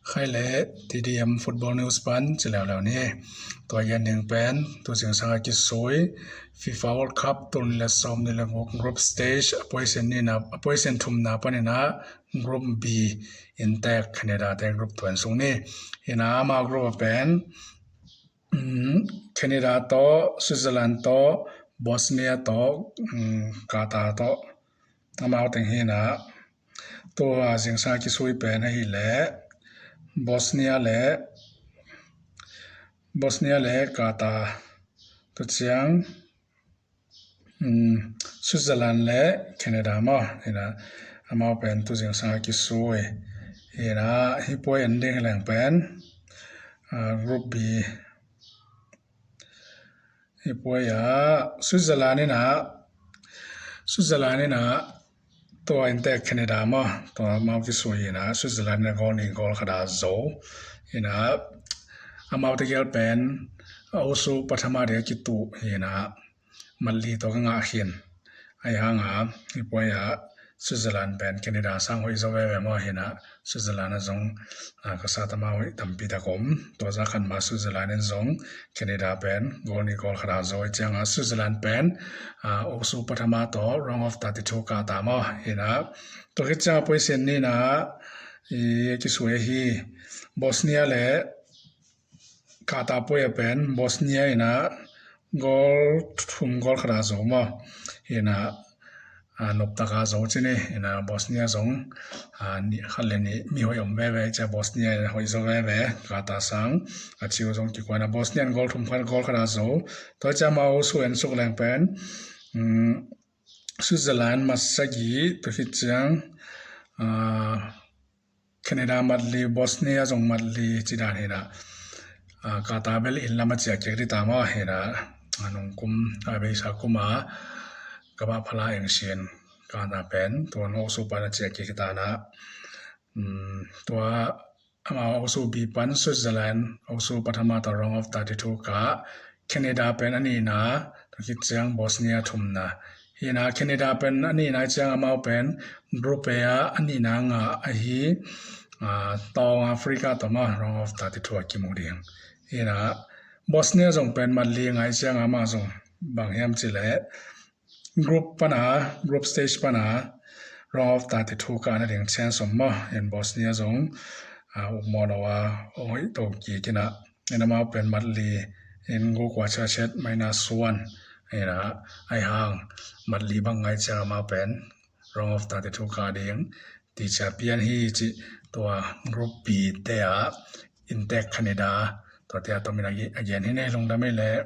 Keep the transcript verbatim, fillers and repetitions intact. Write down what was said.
Khai le T D M Football News pan ci leuleu ni. Tua gen ding pen tu zingsang a kisui FIFA World Cup tul nih le sawm nih le guk group stage a position nihna, a position thumna panin ah group B, inntek Canada te group tua en sung ni. Hi-in ah amau group a pen Canada tawh, Switzerland tawh, Bosnia tawh, Qatar tawh, amau teng hi-in ah, tua zingsang a kisui pen ahih leh Bosnia le, Bosnia le Qatar, tua ciang Switzerland le Canada maw, hi-in ah amau pen tu zingsang a kisui. Hi-in ah hih puai en ding hi leng pen group B, hih puai ah Switzerland in ah, Switzerland in ah tua inntek Canada maw, tua amau kisui hi-in ah Switzerland in ah goal nih goal khat a zo. Hi-in ah amau tegel pen Osu Pathama ding a kituh hi-in ah mat li tawh ka ngah khin. Ahi hang a hih puai ah Switzerland pen Canada sang hoih zaw veve maw, hi-in ah Switzerland ah zong ka sat amau hoih tampi tak om. Tua zah khat mah Switzerland in zong Canada pen goal nih goal khat a zo. Hi ciang a Switzerland pen Osu Pathama tawh round of thirty-two kah ta maw, hi-in ah tua khit ciang a position nihna a kisui hi. Bosnia le Qatar puai a pen Bosnia in ah goal thum goal khat a zo maw, hi-in ah noptak a zo ci ni. Hi-in ah Bosnia zong khat le nih mi hoih om veve, hi ciang Bosnia in ah hoih zaw veve, Qatar sang a ciu zong kikuan a Bosnia in goal thum khat goal khat a zo. Tua ciang amau Osu en suk leng pen Switzerland mat sagih, tua khit ciang Canada mat li, Bosnia zong mat li ci dan hi-in ah, Qatar bel inn lam a ciah kik ding ta maw, hi-in ah nungkum a beisa kum a ka mah phala engsin Qatar pen tua Osu pan a ciah kik ta-in ah tua amau Osu B pan Switzerland, Osu Pathama tawh round of thirty-two kah, Canada pen a nihna, tua khit ciang Bosnia thumna. Hi-in ah Canada pen a nihna ciang amau pen group A ah a nihna ngah ahi, tawng Africa tawh maw round of thirty-two a kimu ding. Hi-in ah Bosnia zong pen mat li ngah ciang amah zong bang hiam cih leh group pan a, group stage pan a round of thirty-two kah nading chance om maw, hi-in Bosnia zong ukmawh lo a hoih to kik in ah, hi-in amau pen mat li in guk ua ciah ciat minus one. Hi-in ah ahi hang mat li bang ngah ciang amau pen round of thirty-two kah ding teci a pian hi cih tua group B te ah inntek Canada tuate a tomin a gen hi. Nei lungdam ei leh.